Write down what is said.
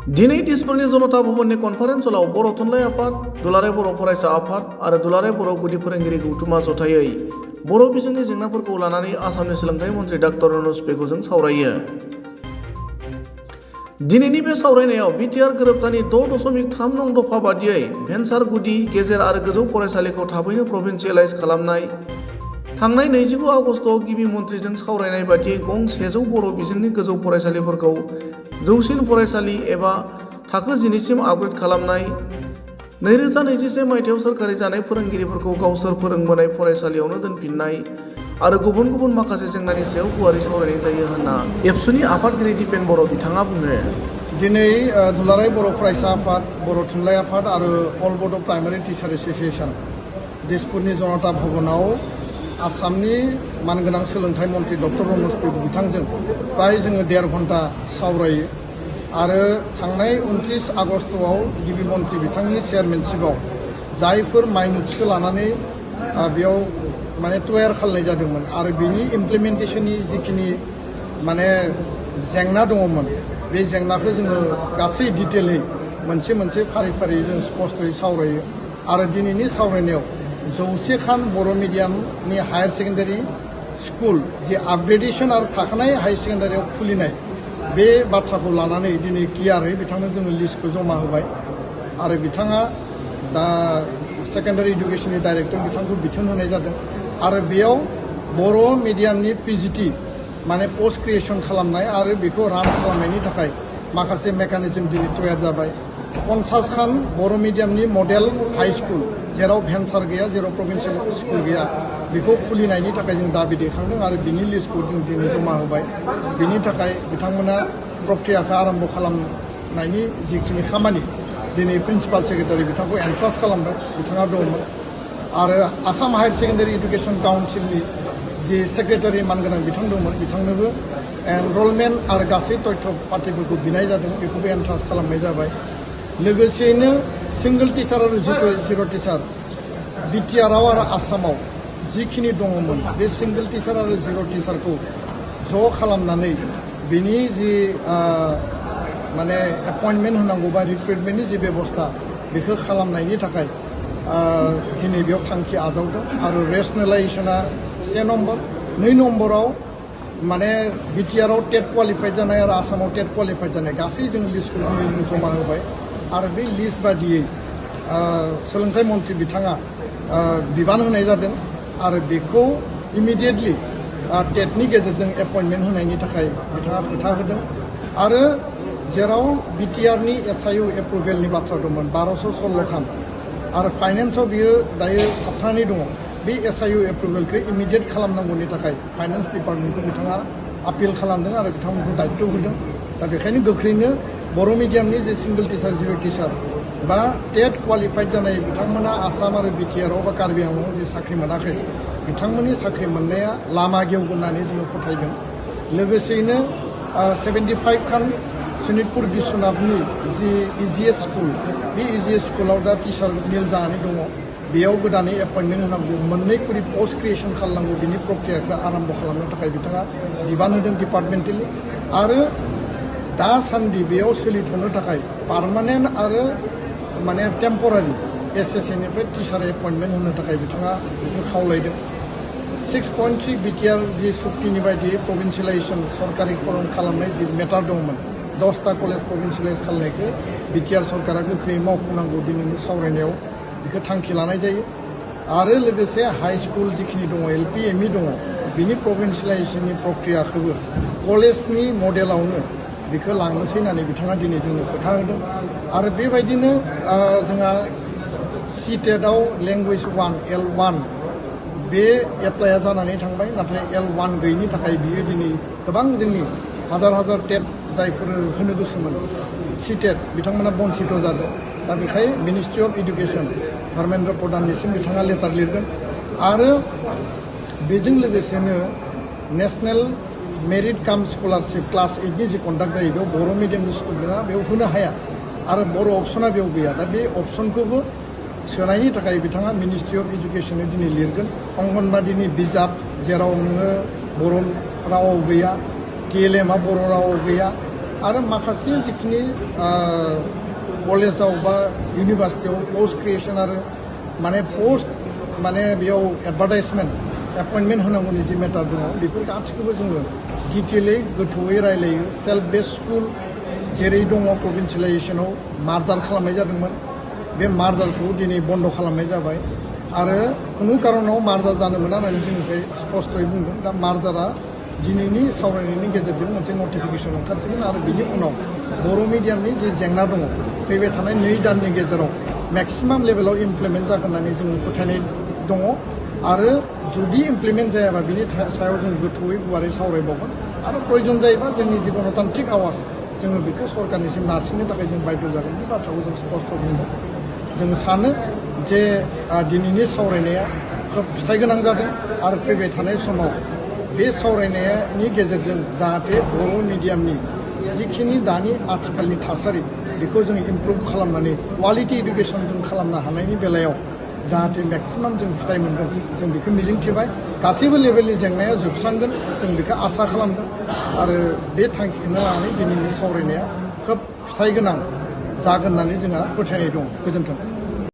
दिनै दिसपुरनि जनता भवननि कनफारेन्स हलाव बर' थुनलाइ आफाद, दुलाराय बर' फरायसा आफाद आरो दुलाराय बर' गुदि फोरोंगिरि गौथुमा जथायै बर' बिजोंनि जेंनाफोरखौ लानानै आसामनि सोलोंथाइ मन्थ्रि डॉ रनज पेगुजों सावरायो। दिनैनि बे सावरायनायाव बिटिआर गोरोबथानि 6.3 नं दफा बादियै भेन्सार गुदि, गेजेर आरो गोजौ फरायसालिखौ थाबैनो प्रभिन्सियेलाइज खालामनाय, थांनाय 29 आगस्टआव गिबि मन्थ्रिजों सावरायनाय बादियै गं 100 बर' बिजोंनि गोजौ फरायसालिफोरखौ जौसिन फरायसालि एबा थाखो 12 सिम आपग्रेड खालामनाय, 2021 मायथाइयाव सोरखारि जानाय फोरोंगिरिफोरखौ गावसोर फोरोंबोनाय फरायसालियावनो दोनफिननाय आरो गुबुन गुबुन माखासे जेंनानि सायाव गुवारै सावरायनाय जायो होनना एबसुनि आफादगिरि दिपेन बर' बिथाङा बुङो। दिनै दुलाराय बर' फरायसा आफाद, बर' थुनलाइ आफाद आरो अल बड' प्राइमारि टिचार एस'सिएशन दिसपुरनि जनता भवनाव आसामनि मानगोनां सोलोंथाइ मन्थ्रि डॉ रनज पेगु बिथांजों प्राय जोङो 1.5 घन्टा सावरायो आरो थांनाय 29 आगस्टआव गिबि मन्थ्रि बिथांनि चेयारमेनशिपआव जायफोर माइनुट्सखौ लानानै बेयाव माने तयार खालामनाय जादोंमोन आरो बिनि इमप्लिमेन्टेशननि जिखिनि माने जेंना दङमोन बे जेंनाखौ जोङो गासै डिटेलै मोनसे मोनसे फारि फारि जों स्पष्टयै सावरायो आरो दिनैनि सावरायनायाव 100 खान बर' मिडियामनि हायार सेकेन्डारि स्कुल जि आपग्रेडेशन आरो थाखानाय हायार सेकेन्डारियाव खुलिनाय बे बाथ्राखौ लानानै दिनै क्लियारै बिथांनो जोङो लिस्टखौ जमा होबाय आरो बिथाङा दा सेकेन्डारि इडुकेसननि डाइरेक्टर बिथांखौ बिथोन होनाय जादों आरो बेयाव बर' मिडियामनि पिजिटि माने पोस्ट क्रिएशन खालामनाय आरो बेखौ रान खालामनायनि थाखाय माखासे मेकानिजम दिनै तयार जाबाय। 50 खान बर' मिडियामनि मडेल हाई स्कुल जेराव भेन्सार गैया, जेराव प्रभिन्सियेल स्कुल गैया, बेखौ खुलिनायनि थाखाय जों दाबि दैखांदों आरो बिनि लिस्टखौ जों दिनै जमा होबाय। बिनि थाखाय बिथांमोना प्रक्रियाखौ आरम्भ खालामनायनि जिखिनि खामानि दिनै प्रिन्सिपाल सेक्रेटारि बिथांखौ एन्ट्रास्ट खालामबाय, बिथाङा दंमोन आरो आसाम हायार सेकेन्डारि इडुकेसन काउन्सिलनि जि सेक्रेटारि मानगोनां बिथां दंमोन बिथांनोबो एनरलमेन्ट आरो गासै तथ्य पातिफोरखौ बिनाय जादों, बेखौबो एन्ट्रास्ट खालामनाय जाबाय। लोगोसेयैनो सिंगल टिचार आरो जिर' टिचार बिटिआरआव आरो आसामाव जिखिनि दङमोन बे सिंगल टिचार आरो जिर' टिचारखौ ज' खालामनानै बिनि जि माने एपइन्टमेन्ट होनांगौ बा रिक्रुइटमेन्टनि जि बेबस्था बेखौ खालामनायनि थाखाय दिनै बेयाव थांखि आजावदों आरो रेसनेलाइजेसना 1 नम्बर 2 नम्बराव माने बिटिआरआव टेट क्वालिफाइड जानाय आरो आसामाव टेट क्वालिफाइड जानाय गासै जों लिस्टखौ जों जमा होबाय आरो बे लिस्ट बादियै सोलोंथाइ मन्थ्रि बिथाङा बिबान होनाय जादों आरो बेखौ इमिडियेटलि टेटनि गेजेरजों एपइन्टमेन्ट होनायनि थाखाय बिथाङा खोथा होदों आरो जेराव बिटिआरनि एसआइउ एप्रुभेलनि बाथ्रा दंमोन 1216 खान आरो फाइनेन्सआव बियो दायो थाबथानानै दङ, बे एसआइउ एप्रुभेलखौ इमिडियेट खालामनांगौनि थाखाय फाइनेन्स डिपार्टमेन्टखौ बिथाङा आपिल खालामदों आरो बिथांमोनखौ दायित्व होदों। दा बेखायनो गोख्रैनो बर' मिडियामनि जे सिंगल टिचार जिर' टिचार बा टेट क्वालिफाइड जानाय बिथांमोना आसाम आरो बिटिआरआव बा कार्बि आंलंआव जे साख्रि मोनाखै बिथांमोननि साख्रि मोननाया लामा गेवगोन होननानै जोङो फोथायदों। लोगोसेयैनो 75 खान सनितपुर बिश्वनाथनि जि इजिएस स्कुल बे इजिएस स्कुलाव दा टिचार निल जानानै दङ, बेयाव गोदानै एपइन्टमेन्ट होनांगौ, 2 करि पोस्ट क्रिएशन खालामनांगौ, बिनि प्रक्रियाखौ आरम्भ खालामनो थाखाय बिथाङा बिबान होदों डिपार्टमेन्टेलि आरो दासान्दि बेयाव सोलिथ'नो थाखाय पार्मानेन्ट आरो माने टेम्परारि एसएसएनिफ्राय टिचार एपइन्टमेन्ट होनो थाखाय बिथाङा बेखौ खावलायदों। 6.3 बिटिआर जि सुक्तिनि बायदियै प्रभिन्सियेलाइजेसन सरकारिकरण खालामनाय जि मेटार दंमोन 10टा कलेज प्रभिन्सियेलाइज खालामनायखौ बिटिआर सरकारा गोख्रैयै मावफुंनांगौ दिनैनि सावरायनायाव बेखौ थांखि लानाय जायो आरो लोगोसे हाई स्कुल जिखिनि दङ एलपि एमइ दङ बिनि प्रभिन्सियेलाइजेसननि प्रक्रियाखौबो कलेजनि मडेलावनो बेखौ लांनोसै होननानै बिथाङा दिनै जोंनो खोथा होदों आरो बेबायदिनो जोंहा सिटेटआव लेंगुवेज 1 L1 बे एप्लाइआ जानानै थांबाय, नाथाय L1 गैयिनि थाखाय बियो दिनै गोबां जोंनि हाजार टेट जायफोर होनो गोसोमोन सिटेट बिथांमोना बन्सित जादों। दा बेखाय मिनिस्ट्रि अफ इडुकेसन धर्मेन्द्र प्रधाननिसिम बिथाङा लेटार लिरगोन आरो बेजों लोगोसेनो नेशनेल मेरिट काम स्कलारशिप क्लास 8नि जि कन्डाक्ट जायो बेयाव बर' मिडियामनि स्टुडेन्टआ बेयाव होनो हाया आरो बर' अपसना बेयाव गैया। दा बे अपसनखौबो सोनायनि थाखाय बिथाङा मिनिस्ट्रि अफ इडुकेसननो दिनै लिरगोन। अंगनबादिनि बिजाब जेराव नोङो बर' रावाव गैया, TLMआ बर' रावाव गैया, आरो माखासे जिखिनि कलेजाव बा इउनिभार्सिटियाव पस्ट क्रिएशन आरो माने पस्ट माने बेयाव एडभार्टाइजमेन्ट एपइन्टमेन्ट होनांगौनि जि मेटार दङ बेफोर गासिखौबो जोङो डिटेलै गोथौयै रायलायो सेल्फ बेस्ड स्कुल जेरै दङ प्रभिन्सियेलाइजेसनाव मार्जार खालामनाय जादोंमोन बे मार्जारखौ दिनै बन्द खालामनाय जाबाय आरो खुनु कारनाव मार्जार जानो मोना होननानै जोंनिफ्राय स्पष्टयै बुंदों दा मार्जारा दिनैनि सावरायनायनि गेजेरजों मोनसे नटिफिकेसन ओंखारसिगोन आरो बिनि उनाव बर' मिडियामनि जे जेंना दङ फैबाय थानाय 2 दाननि गेजेराव मेक्सिमाम लेभेलाव इमप्लिमेन्ट जागोन होननानै जों फोथायनाय दङ आरो जुदि इमप्लिमेन्ट जायाबा बिनि सायाव जों गोथौयै गुवारै सावरायबावगोन आरो प्रयोजन जायोबा जोंनि जि गणतान्त्रिक आवाज जोङो बेखौ सरकारनिसिम नारसिननो थाखाय जों बाध्य जागोन बे बाथ्राखौ जों स्पष्ट बुंदों जों सानो जे दिनैनि सावरायनाया खोब फिथाइ गोनां जादों आरो फैबाय थानाय समाव बे सावरायनायनि गेजेरजों जाहाथे बर' मिडियामनि जिखिनि दानि आथिखालनि थासारि बेखौ जों इमप्रुभ खालामनानै क्वालिटि इडुकेसन जों खालामनो हानायनि बेलायाव जाहाथे मेक्सिमाम जों फिथाइ मोनगोन जों बेखौ मिजिंथिबाय गासैबो लेभेलनि जेंनाया जोबस्रांगोन जों बेखौ आसा खालामदों आरो बे थांखिखौनो लानानै दिनैनि सावरायनाया खोब फिथाइ गोनां जागोन होननानै जोंहा फोथायनाय दं गोजोन्थों